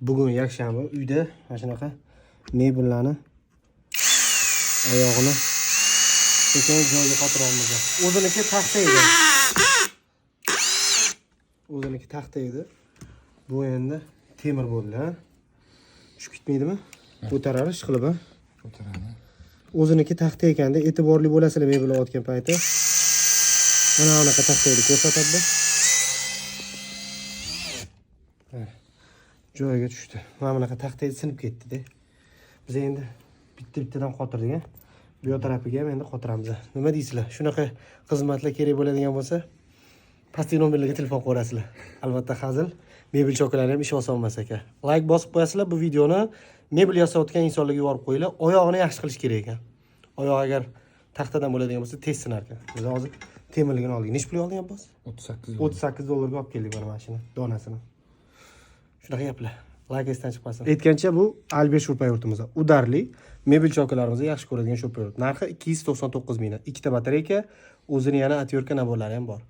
Bugun yakshanba, uyda mana shunaqa mebellarni oyog'ini sekin joyiga qotiryapmiz. O'ziniki taxta edi. O'ziniki taxta edi. Bu endi temir bo'ldi, ha? Tushib ketmaydimi? Ko'tarar ish qilib, ha? Ko'taradi. O'ziniki taxta ekanda, e'tiborli bo'lasizlar mebel olayotgan payti. Mana bunaqa taxta edi, ko'rsatadi. Mana, joyiga tushdi. Mana bunaqa taxta edi, sinib ketdi-da. Biz endi bitta-bittadan qotirdik, ha? Bu yoq tarafiga ham endi qotiramiz. Nima deysizlar? Shunaqa xizmatlar kerak bo'ladigan bo'lsa, pastki nomerlarga telefon qilaverasizlar. Albatta hazil. Mebel chokalari ham ish oson emas ekan. Like bosib qo'yasizlar bu videoni. Mebel yasayotgan insonlarga yuborib qo'yinglar. Oyog'ini yaxshi qilish kerak ekan. Oyoq agar taxtadan bo'ladigan bo'lsa, tez sinar ekan. Biz hozir temirligini oldik. Nechi pulga olding, Abbos? 38. 38 dollarga olib keldik mana shuni, donasini. Shunaqa gaplar. Like esdan chiqmasin. Aytgancha, bu Albert shurpa yurtimizda. Удар li mebel chokalarimizni yaxshi ko'radigan shurpa yurt. Narxi 299 ming. Ikkita batareyka, o'zini yana отвёртка набор lari ham bor.